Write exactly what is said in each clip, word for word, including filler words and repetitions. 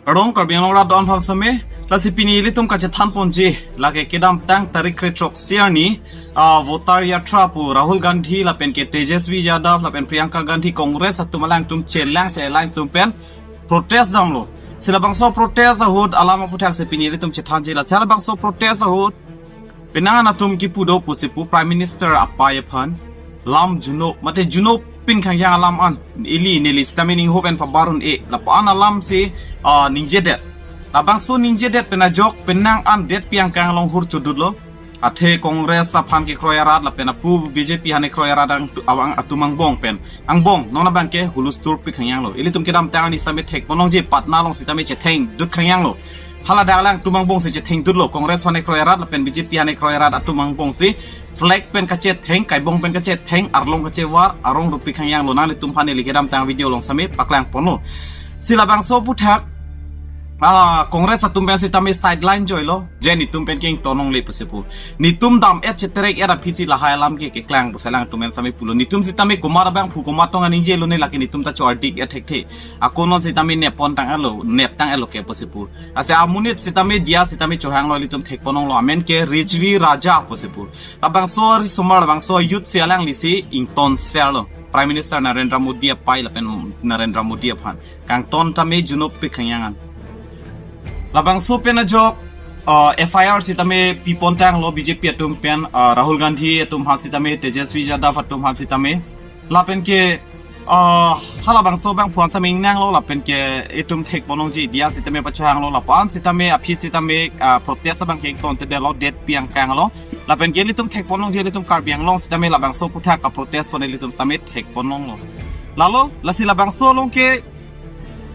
Kardom Karbi Anglong rat do-an aphan sitame, lasi pini ilitum kachethan ponji, lake kedamtang tarik kre-throksi arni, ah, Voter Yatra pu Rahul Gandhi lapen ke Tejasvi Yadav lapen Priyanka Gandhi Congress atum alangtum chelangsi alliance atum pen protest damlo. Si labangso protest ahut alam aputhaksi pini ilitum chethanji, lasi labangso protest ahut penang atum kipu do pusi pu Prime Minister apai aphan lam junop, mate junop pin khangjang alam an ili neli sitame ning hopen pabar un-e lapu-an alamsi, ah, ningjedet. Labangso ningjedet pen ajok penang an det piang kang along hur chodutlo. Athe Congress aphan kekroi arat lapen apu B J P aphan kekroi arat ang tu-, awang atum angbong pen angbong non abangke hulustur pi khangjanglo. Ilitum kedamtang arni sitame thek ponlongji, Patna along sitame chetheng dut khangjanglo. Hala dak alangtum angbongsi chetheng dutlo, Congress aphan kekroi arat lapen B J P aphan kekroi arat atum angbongsi flag pen kachetheng, kaibong pen kachetheng, arlong kachevar, arong rupi khangjanglo. Nanglitum aphan neli kedamtang video along sitame paklang ponlo. Si labangso aputhak, ah, Congress atum pen sitame sideline joilo, je netum pen ke ington longle pusi pu. Netum dam-et cheterek-et aphisi lahai alam ke keklang pusi alangtum pen sitame pulo. Netum sitame komat abangphu komat tong aning jelo ne, lake netum ta cho-ardik-et thekthe. Ako non sitame nep pontanglo, nep tanglo ke pusi pu. Lasi amonit sitame diya sitame chohanglo, ilitum thek ponlonglo, amen ke Rijvi Raja pusi pu. Labangso arisomar, labangso youth si alanglisi ington serlo Prime Minister Narendra Modi apai lapen Narendra Modi aphan. Kangton tame junop pi khangjang an. Labangso pen ajok, ah, F I R sitame pi pontanglo B J P atum pen, ah, Rahul Gandhi atum aphan sitame, Tejasvi Yadav atum aphan sitame. Lapen ke, ah, halabangso abangphu an sitame ingnanglo, lapen ke itum thek ponlongji, diya sitame pachohanglo, lapu-an sitame aphi sitame, ah, protest abangke ingtontedetlo, det piang kanglo. Lapen ke ilitum thek ponlongji, ilitum Karbi Anglong sitame labangso aputhak kaprotest pon ilitum sitame thek ponlonglo. Lalo, lasi labangso along ke,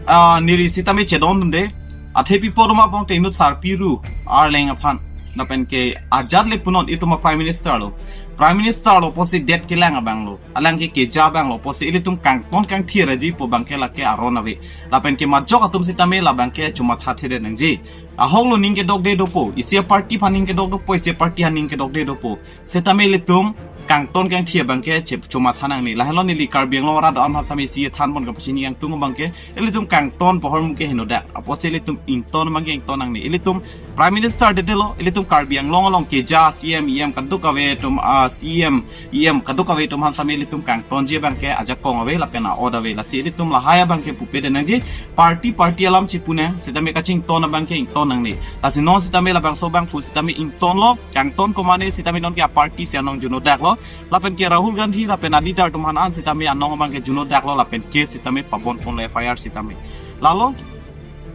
ah, neli sitame chedondunde. Athe pi apot ma pong te inut sarpi ru Arleng aphan. Lapen ke ajat le punon itum a-Prime Minister lo. Prime Minister lo pusi det kelang abanglo. Alang ke keja abanglo pusi ilitum kangton kangthir aji pu abangke lake aron ave. Lapen ke majok atum sitame labangke chomathathedet nangji. Ahok lo ning kedokde dopo. Isi a-party aphan ning kedok dopo, isi a-party aphan ning kedokde dopo. Setame ilitum kangton kangthir abangke che-, chomatha nangne. Lahelo neli Karbi Anglong arat do-an aphan sitame isi than pon kapachini kangtung abangke, ilitum kangton pohor muke henodak. Apotsi ilitum ington abangke ington nangne. Ilitum Prime Minister detdetlo, ilitum Karbi Anglong along keja C M, E M kadokave atum, ah, C M, E M kadokave atum aphan sitame ilitum kangtonji abangke ajakong ave lapen a-ot ave. Lasi ilitum lahai abangke pupedet nangji, party party alam chipu nang, sitame kachington abangke ington nangne. Lasi non sitame labangso abangphu sitame ingtonlo, kangton komane sitame non ke a-party si anong junodaklo. Lapen ke Rahul Gandhi lapen a-leader atum aphan an sitame anong abangke junodaklo, lapen ke sitame pabon ponlo F I R sitame. Lalo,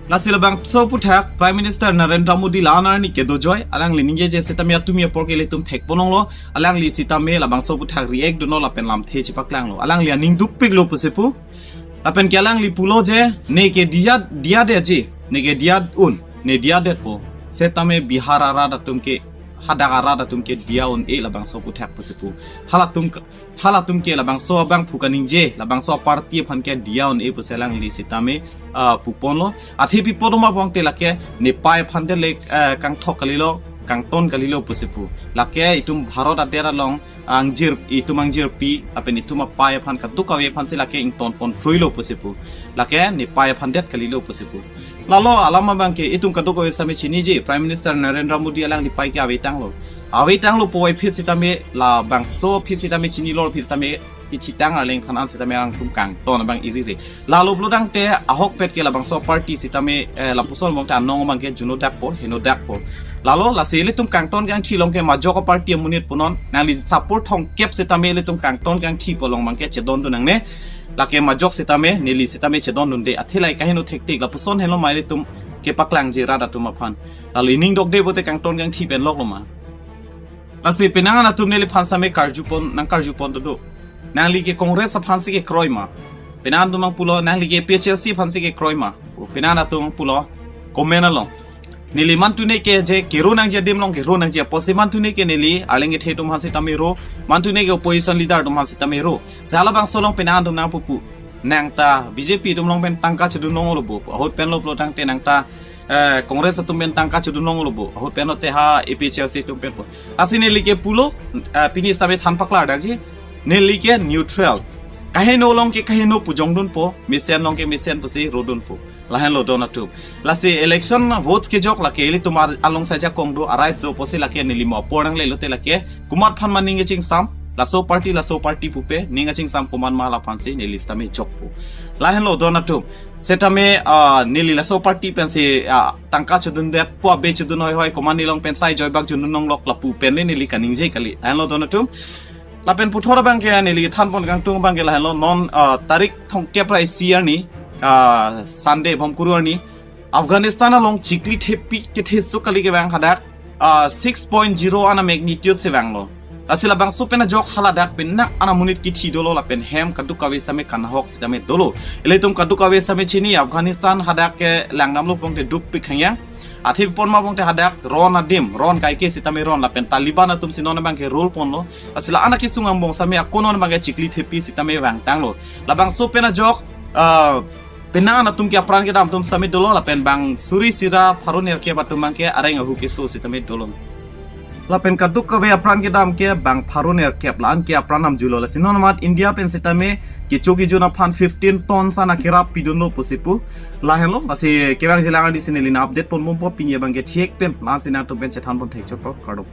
lasi labangso aputhak Prime Minister Narendra Modi la-an arni kedo joi, alangli ningjeje sitame atumi apor ke ilitum thek ponlonglo, alangli sitame labangso aputhak react dunlo lapen lamthe chepaklanglo. Alangli aning dukpiklo pusi pu. Lapen ke alangli pulo je, ne ke diya, diya detji, ne ke diya un, ne diya detpo. Setame Bihar arat atum ke, hadak arat atum ke diya un-e labangso aputhak pusi pu. Halatum ke, halatum ke labangso abangphu kaningje, labangso a-party aphan ke diya un-e pusi alangli sitame, ah, puponlo. Athe pi apot ma pong te lake, ne pai aphan te le, eh, kangthok kalilo, kangton kalilo pusi pu. Lake itum Bharat adet along, angjir, itum angjirpi, lapen itum apai aphan kadokave aphan si lake ington pon phruilo pusi pu. Lake ne pai aphan det kalilo pusi pu. Lalo alam abangke itum kadokave sitame chiniji, Prime Minister Narendra Modi alangli pai ke avetanglo. Avetanglo puvoiphit sitame labangso aphi sitame chinilo aphi sitame ithitang Arleng aphan an sitame alangtum kangton abang irire. Lalo pulo tangte ahokpet ke labangso party sitame, eh, lapuson mong ta anong abangke junodakpo, henodakpo. Lalo lasi ilitum kangton kangthi along ke majok a-party amonit punon, nangli support thongkep sitame ilitum kangton kangthi pu along abangke chedondun nangne. Lake majok sitame, neli sitame chedondunde. Athe lahai kaheno thektik, lapuson helo ma ilitum kepaklangji rat atum aphan. Lalo ining dokde pote kangton kangthi pen loklo ma. Lasi penang atum neliphan sitame karjupon, nangkarjupon dodo. Nangli ke Congress aphan si kekroi ma. Penang atum nangpulo, nangli ke A P H L C aphan si kekroi ma. Penang atum nangpulo, comment along. Neli mantune ke je kero nangji adim along kero nangji apotsi mantune ke neli Arleng kethe atum aphan sitame ro, mantune ke opposition leader atum aphan sitame ro. Si halabangso along penang atum nangpupu. Nang ta B J P atum along pen tangka chodun longlo bo. Ahut pen lo pulo tangte nang ta, eh, Congress atum pen tangka chodun longlo bo. Ahut pen lote ha A P H L C atum pen po. Lasi neli ke pulo, eh, pini sitame than paklardakji. Neli ke neutral. Kaheno along ke kaheno pu jongdunpo, mesen along ke mesen pusi rodunpo. Lahenlo don atum. Lasi election votes kejok lake ilitum along saja kongdo arai jo pusi lake neli mo apor nangle lote lake komat aphan ma ning kachingsam, laso party laso party pupe ning kachingsam komat ma laphansi neli sitame jokpo. Lahenlo don atum. Setame ah, neli laso party pensi ah, tangka chodundet pu abe chodun hoihoi komat neli along pen sai joibak jundun longlok lapu pen neli kaningje kali. Lahenlo don atum. Lapen puthot abangke neli thanpon kangtung abangke lahenlo non ah, tarik thomkep ra isi arni ah, Sunday bom kuru arni Afghanistan along chikli thepi kethe suk kali kevang hadak ah, six point zero ana magnitude si vanglo. Lasi labangso pen ajok haladak pen na ana monit kithi dolo lapen hem kaduk kave sitame kanahok sitame dolo. Ilitum kaduk kave sitame chini Afghanistan hadak ke langdamlo pongte dukpik hangyang. Athipon ma pongte hadak ron adim, ron kaike sitame ron lapen Taliban atumsi non abangke rule ponlo. Lasi la ana kesung angbong sitame ako non abangke chikli thepi sitame vangtanglo. Labangso pen ajok ah, penang atum ke apran kedam atum sitame dolo lapen bang suri sira pharo nerkep atum abangke areng ahu keso sitame dolo. Lapen kaduk kave apran kedam ke bang pharo nerkep la-an ke apran namjulo. Lasi non amat India pen sitame kecho kejun aphan fifteen tons ana kerap pidunlo pusi pu. Lahenlo, lasi kevang jilang adi si neli na update ponbompo, pini abangke thiek pen la-ansi nangtum pen chethanpon thekchotpo, kardom.